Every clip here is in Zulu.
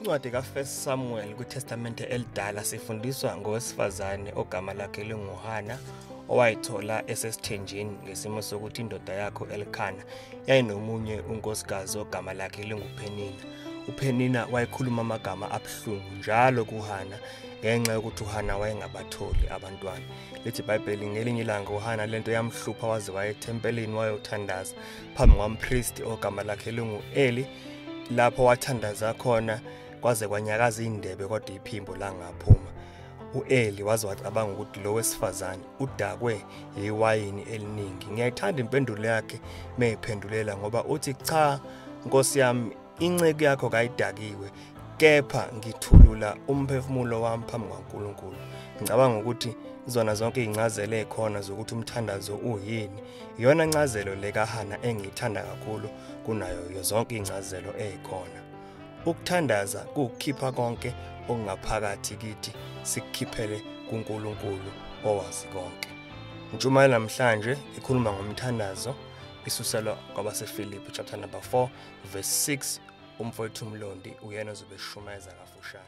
Incwadi ka-1 Samuel kwiTestamente Elidala sifundiswa ngowesifazane ogama lakhe linguHana owayithola esesithenjini ngesimo sokuthi indoda yakho Elkhana yayinomunye unkosikazi ogama lakhe linguPhenina. UPhenina wayekhuluma amagama abuhlungu njalo kuHana ngenxa yokuthi uHana wayengabatholi abantwana. Lithi iBhayibheli ngelinye ilanga uHana lento yamhlupha waze waye ethempelini wayothandaza phambi kwampristi ogama lakhe lingu-Eli, lapho wathandaza khona kwaze kwanyakaza indebe kodwa iphimbo langaphuma. U-Eli waze wacabanga ukuthi lo wesifazane udakwe yiwayini eliningi. Ngiyayithanda impendulo yakhe meyiphendulela ngoba uthi cha Nkosi yami, inceku yakho kayidakiwe, kepha ngithulula umphefumulo wami phambi kwaNkulunkulu. Ngicabanga ukuthi zona zonke izincazelo ezikhona zokuthi umthandazo uyini, iyona ncazelo le kaHana engiyithanda kakhulu kunayo zonke izincazelo ezikhona. Ukuthandaza kukhipha konke okungaphakathi kithi sikukhiphele kuNkulunkulu owazi konke. Intshumayelo namhlanje ikhuluma ngomthandazo isuselwa kwabaseFilipi chapter number 4 verse 6. Umfowethu Mlondi uyena ozobe eshumayeza kafushane.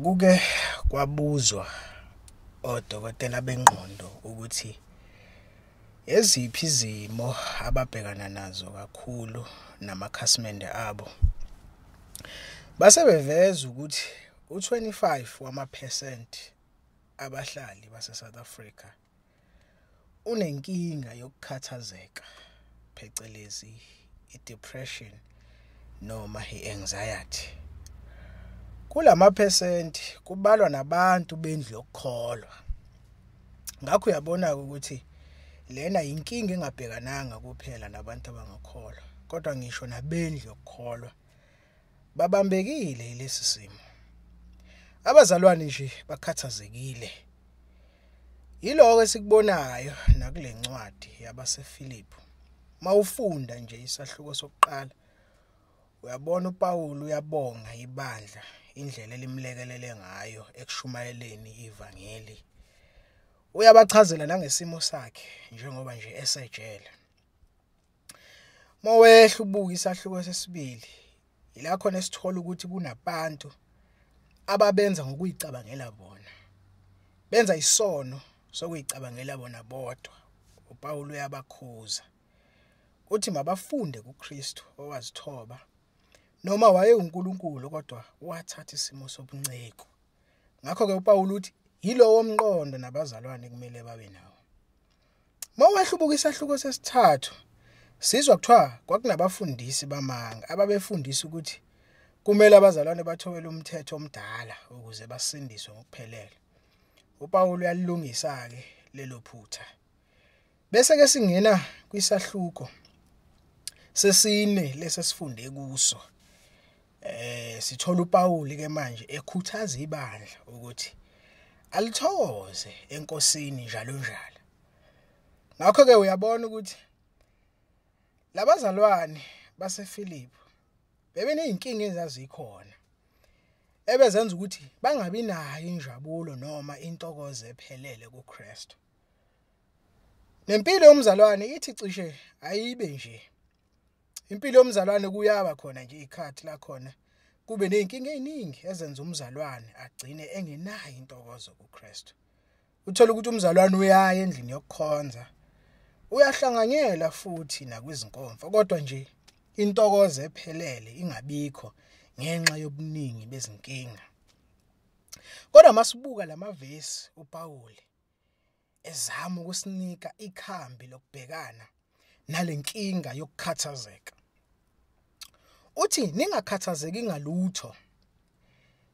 Kuke kwabuzwa odokotela bengqondo ukuthi eziphi izimo ababhekana nazo kakhulu namakhasimende abo. Base beveza ukuthi u25% abahlali base South Africa unenkinga yokukhathazeka, phecelezi i-depression noma i-anxiety. Kulama phesenti kubalwa nabantu bendlu yokukholwa. Ngakho uyabona ukuthi lena inkinga engabhekananga kuphela nabantu abangakholwa, kodwa ngisho nabendlu yokukholwa babambekile lesi simo. Abazalwane nje bakhathazekile. Yiloko esikubonayo nakule ncwadi yabaseFilipi. Mawufunda nje isahluko sokuqala uyabona uPaul uyabonga ibandla indlela elimlekelele ngayo ekushumayeleni ivangeli. Uyabachazela nangesimo sakhe njengoba nje esejele. Mawehla ubuka isahluko sesibili, ila khona esithola ukuthi kunabantu ababenza ngokuyicabangela bona. Benza isono sokuyicabangela bona bodwa. uPaul uyabakhuza. Uthi mabafunde kuKristu owazithoba, noma waye uNkulunkulu kodwa wathatha isimo sobunceko. Ngakho ke uPaul uthi yilowo mqondo nabazalwane kumele babe nawo. Mawehlubuka isahluko sesithathu, sizwa kuthiwa kwakunabafundisi bamanga ababefundisa ukuthi kumele abazalwane bathobele umthetho omdala ukuze basindiswe ngokuphelele. uPaul uyalungisa ke lelo phutha. Bese ke singena kwisahluko sesine lesesifunde kuso. Sithola uPaul ke manje ekhuthaza ibandla ukuthi alithokoze enkosini njalo njalo. Ngakho ke uyabona ukuthi labazalwane baseFilipi bebeneyinkinga ezazikhona ebezenza ukuthi bangabi nayo injabulo noma intokozo ephelele kuKristu. Nempilo yomzalwane ithi cishe ayibe nje. Impilo yomzalwane kuyaba khona nje ikhathi la khona kube nezinkinga eziningi ezenza umzalwane agcine engenayo intokozo kuKristu. Uthola ukuthi umzalwane uyaya endlini yokukhonza, uyahlanganyela futhi nakwizinkomfa, kodwa nje intokozo ephelele ingabikho ngenxa yobuningi bezinkinga. Kodwa masibuka lamavesi uPaul ezama ukusinika ikhambi lokubhekana nalenkinga yokukhathazeka. Uthi ningakhathazeki ngalutho,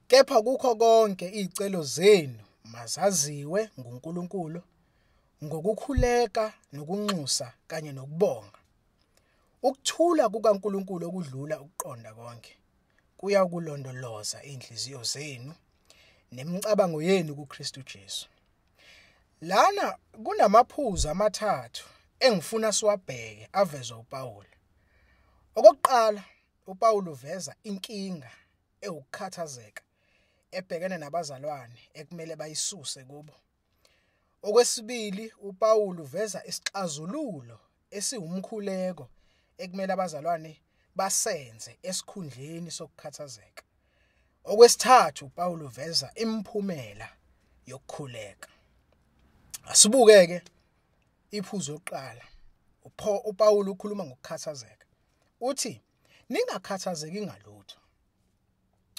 kepha kukho konke izicelo zenu mazaziwe nguNkulunkulu ngokukhuleka nokunxusa kanye nokubonga. Ukuthula kukaNkulunkulu okudlula ukuqonda konke kuyakulondoloza inhliziyo zenu nemicabango yenu kuKristu Jesu. Lana kunamaphuzu amathathu engifuna siwabheke avezwa uPaul. Okokuqala, uPaul uveza inkinga ewukukhathazeka ebhekene nabazalwane ekumele bayisuse kubo. Okwesibili, uPaul uveza isixazululo esiwumkhuleko ekumele abazalwane basenze esikhundleni sokukhathazeka. Okwesithathu, uPaul uveza imiphumela yokukhuleka. Asibukeke iphuzu lokuqala. uPaul ukhuluma ngokukhathazeka. Uthi ningakhathazeki ngalutho.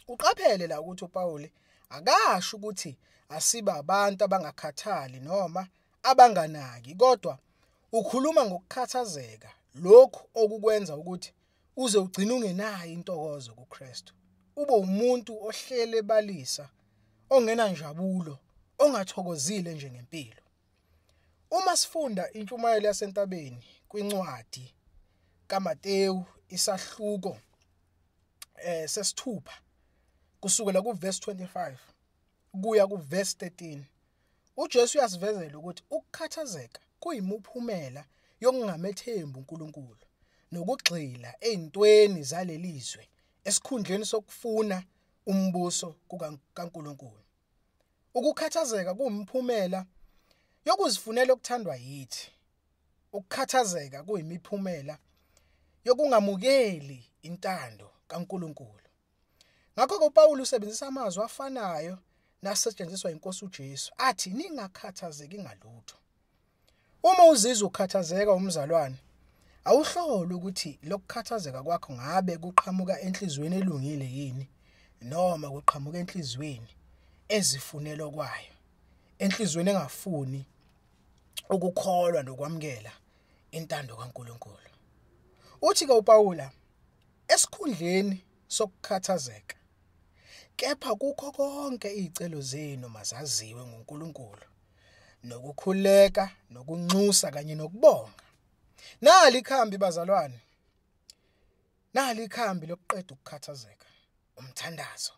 Uqaphele la ukuthi uPaul akasho ukuthi asiba abantu abangakhathali noma abanganaki, kodwa ukhuluma ngokukhathazeka lokhu okukwenza ukuthi uze ugcine ungenayo intokozo kuKristu, ube umuntu ohlele balisa, ongenanjabulo, ongathokozile nje ngempilo. Uma sifunda intshumayelo yasentabeni kwincwadi kaMateyu isahluko sesithupha kusukela kuverse 25 kuya kuverse 13, uJesu uyasivezela ukuthi ukukhathazeka kuyimuphumela yokungamethembi uNkulunkulu nokugxila ezintweni zalelizwe esikhundleni sokufuna umbuso kaNkulunkulu. Ukukhathazeka kuwumphumela yokuzifunela okuthandwa yithi. Ukukhathazeka kuyimiphumela yokungamukeli intando kaNkulunkulu. Ngakho-ke uPaul usebenzisa amazwi afanayo nasetshenziswa inkosi uJesu athi ningakhathazeki ngalutho. Uma uzizwa ukhathazeka umzalwane, awuhlole ukuthi lokukhathazeka kwakho ngabe kuqhamuka enhliziyweni elungile yini noma kuqhamuka enhliziyweni ezifunelo kwayo, enhliziyweni engafuni ukukholwa nokwamukela intando kaNkulunkulu. Uthi ke uPaula esikhundleni sokukhathazeka, kepha kukho konke izicelo zenu mazaziwe nguNkulunkulu nokukhuleka nokunxusa kanye nokubonga. Nali ikhambi bazalwane, nali ikhambi lokuqeda ukukhathazeka, umthandazo.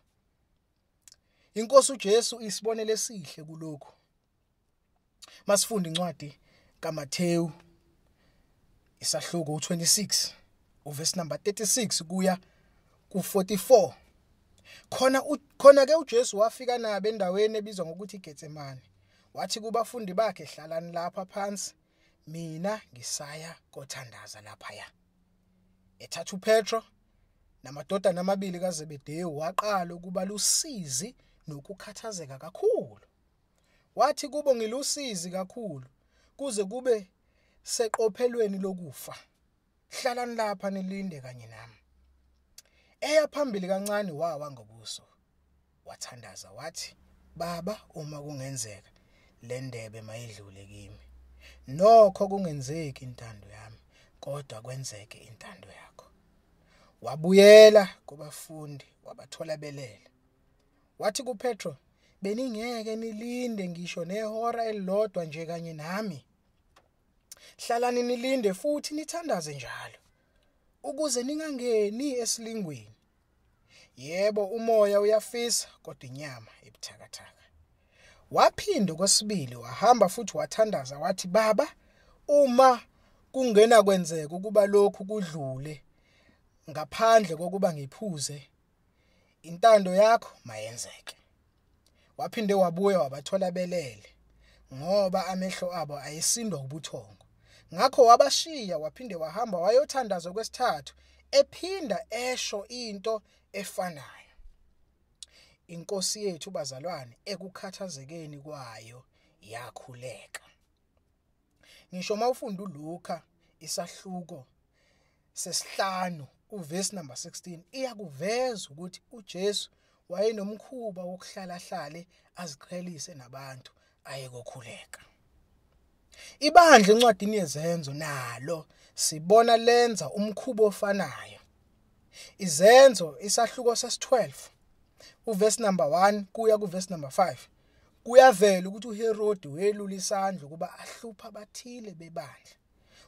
Inkosi uJesu isibonele esihle kulokhu. Masifunda incwadi kaMathewu isahluko 26 uverse number 36 kuya ku44. Khona ke uJesu wafika nabo endaweni ebizwa ngokuthi iGetsemane. Wathi kubafundi bakhe, hlalani lapha phansi, mina ngisaya kothandaza laphaya. Ethatha uPetro namadodana amabili kaZebedeyu waqala ukuba lusizi nokukhathazeka kakhulu. Wathi kubo, ngilusizi kakhulu kuze kube seqophelweni lokufa. Hlalani lapha nilinde kanye nami. Eya phambili kancane wawa ngobuso, wathandaza wathi, Baba, uma kungenzeka le ndebe mayidlule kimi, nokho kungenzeki intando yami kodwa kwenzeke intando yakho. Wabuyela kubafundi wabathola belele. Wathi kuPetro, beningeke nilinde ngisho nehora elilodwa nje kanye nami? Hlalani nilinde futhi nithandaze njalo ukuze ningangeni esilingweni. Yebo, umoya uyafisa kodwa inyama ibuthakathaka. Waphinda kwesibili wahamba futhi wathandaza wathi, Baba, uma kungena kwenzeka ukuba lokhu kudlule ngaphandle kokuba ngiphuze, intando yakho mayenzeke. Waphinde wabuya wabathola belele ngoba amehlo abo ayesindwa ubuthongo. Ngakho wabashiya waphinde wahamba wayothandaza kwesithathu, ephinda esho into efanayo. Inkosi yethu bazalwane ekukhathazekeni kwayo yakhuleka. Ngisho mawufunda uLuka isahluko sesihlanu uverse number 16 iyakuveza ukuthi uJesu wayenomkhuba wokuhlala hlale aziqhelise nabantu ayekokhuleka. Ibandla encwadini yeZenzo nalo sibona lenza umkhubo ofanayo. Izenzo isahluko ses12 uverse number 1 kuya kuverse number 5 kuyavela ukuthi uHerode welula isandla ukuba ahlupha abathile bebandla.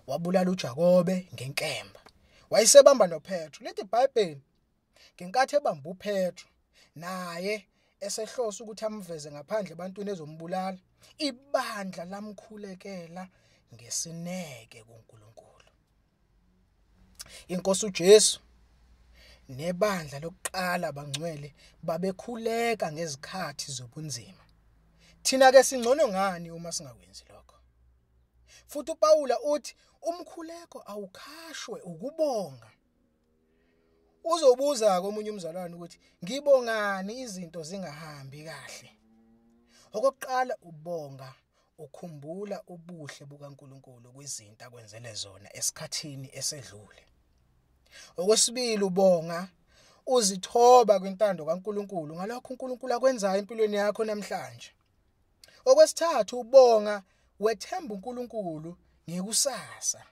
Wabulala uJakobe ngenkemba, wayesebamba noPetro. Lithi iBhayibheli ngenkathi ebamba uPetro naye esehlosa ukuthi amveze ngaphandle ebantwini ezombulala, ibandla lamkhulekela ngesineke kuNkulunkulu. Inkosi uJesu nebandla lokuqala bangcwele babekhuleka ngezikhathi zobunzima. Thina ke singcono ngani uma singakwenzi lokho? Futhi uPaula uthi Umkhuleko awukhashwe ukubonga. Uzobuza komunye umzalwane ukuthi ngibongani izinto zingahambi kahle. Okokuqala ubonga ukhumbula ubuhle bukaNkuluNkulu kwizinto akwenzele zona esikhathini esedlule. Okwesibili ubonga uzithoba kwintando kaNkuluNkulu ngalokho uNkulunkulu akwenzayo empilweni yakho namhlanje. Okwesithathu ubonga wethemba uNkulunkulu ngekusasa.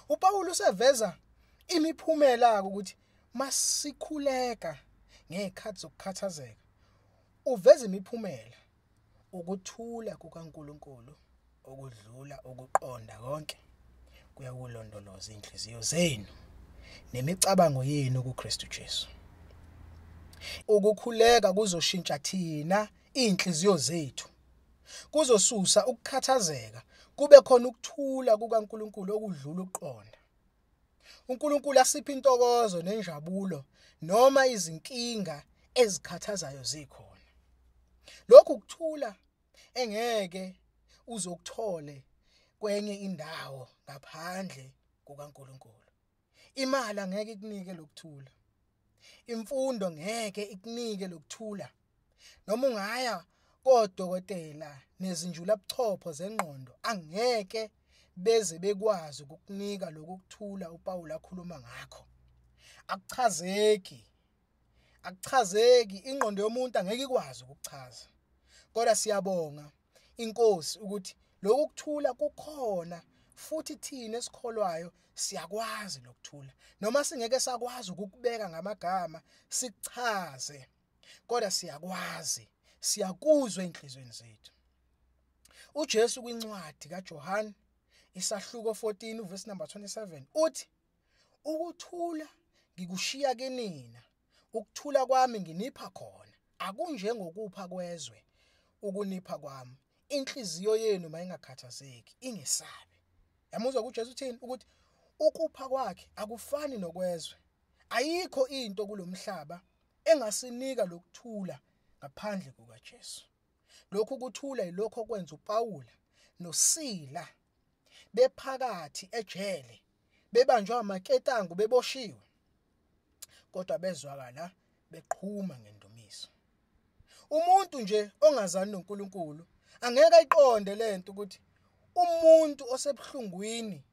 uPaul useveza imiphumela ukuthi masikhuleka ngezikhathi zokukhathazeka, uveza imiphumela ukuthula kukaNkuluNkulu okudlula ukuqonda konke kuyakulondoloza inhliziyo zenu nemicabango yenu kuKristu Jesu. Ukukhuleka kuzoshintsha thina inhliziyo zethu, kuzosusa ukukhathazeka, kube khona ukuthula kukaNkuluNkulu okudlula ukuqonda. uNkulunkulu asiphe intokozo nenjabulo noma izinkinga ezikhathazayo zikhona. Lokhu ukuthula engeke uzokuthole kwenye indawo ngaphandle kukaNkuluNkulu. Imali angeke ikunike lokuthula, imfundo ngeke ikunike lokuthula, noma ungaya kodokotela nezinjulabuchopho zengqondo angeke beze bekwazi ukukunika lokuthula uPaul akhuluma ngakho. Akuchazeki, akuchazeki, ingqondo yomuntu angeke ikwazi ukukuchaza. Kodwa siyabonga inkosi ukuthi lokhu kuthula kukhona, futhi thina esikholwayo siyakwazi lokuthula, noma singeke sakwazi ukukubeka ngamagama sichaze, kodwa siyakwazi, siyakuzwa enhlizweni zethu. uJesu kwincwadi kaJohn isahluko 14 verse number 27 uthi, ukuthula ngikushiya kinina, ukuthula kwami nginipha khona, akunjengokupha kwezwe ukunipha kwami, inhliziyo yenu mayingakhathazeki, ingesabi. Yamuzwa kuJesu uthini? Ukuthi ukupha kwakhe akufani nokwezwe. Ayikho into kulomhlaba engasinika lokuthula ngaphandle kukaJesu. Lokhu kuthula yilokho okwenza uPaul noSila bephakathi ejele, bebanjwa amaketango, beboshiwe, kodwa bezwakala beqhuma ngendumiso. Umuntu nje ongazani noNkulunkulu angeke ayiqonde lento ukuthi umuntu osebuhlungwini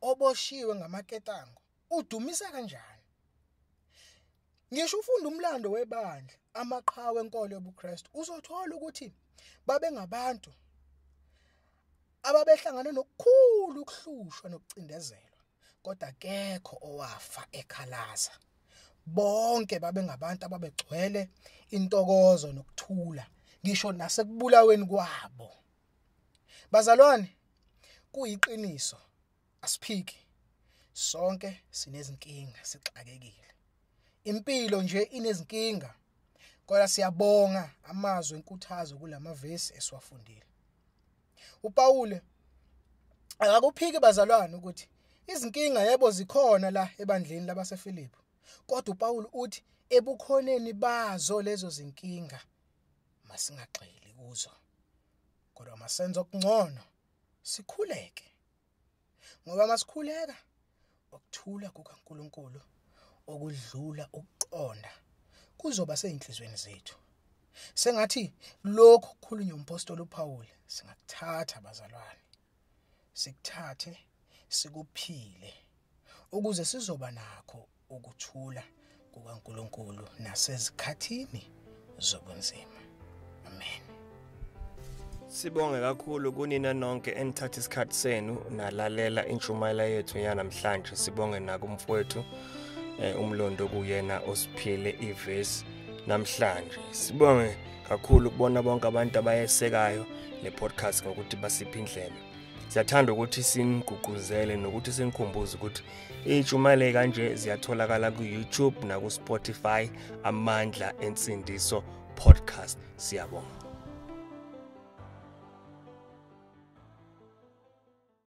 oboshiwe ngamaketango udumisa kanjani. Ngisho ufunda umlando webandla, amaqhawe enkolo yobuKristu, uzothola ukuthi babengabantu ababehlangane nokukhulu ukuhlushwa nokucindezelwa, kodwa akekho owafa ekhalaza. Bonke babengabantu ababegcwele intokozo nokuthula ngisho nasekubulaweni kwabo. Bazalwane, kuyiqiniso, asiphiki, sonke sinezinkinga, sixakekile, impilo nje inezinkinga, kodwa siyabonga amazwi enkuthazo kulamavesi esiwafundile. uPaul akakuphiki bazalwane ukuthi izinkinga yebo zikhona la ebandleni labaseFilipi, kodwa uPaul uthi ebukhoneni bazo lezo zinkinga masingagxili kuzo, kodwa masenze okungcono, sikhuleke, ngoba masikhuleka ukuthula kukaNkuluNkulu okudlula ukuqonda kuzoba seyinhlizweni zethu. Sengathi lokhu kukhulunywa umpostoli uPaul singakuthatha bazalwane, sikuthathe sikuphile ukuze sizoba nakho ukuthula kukaNkuluNkulu nasezikhathini zobunzima. Amen. Sibonge kakhulu kunina nonke enithatha isikhathi senu nalalela intshumayelo yethu yanamhlanje. Sibonge nakumfowethu uMlondo kuyena osiphile ivesi namhlanje. Sibonge kakhulu kubona bonke abantu abayesekayo le podcast ngokuthi basiphe indlela. Siyathanda ukuthi sinigqugquzele nokuthi sinikhumbuze ukuthi iy'ntshumayelo kanje ziyatholakala ku-YouTube naku-Spotify, Amandla Ensindiso Podcast. Siyabonga.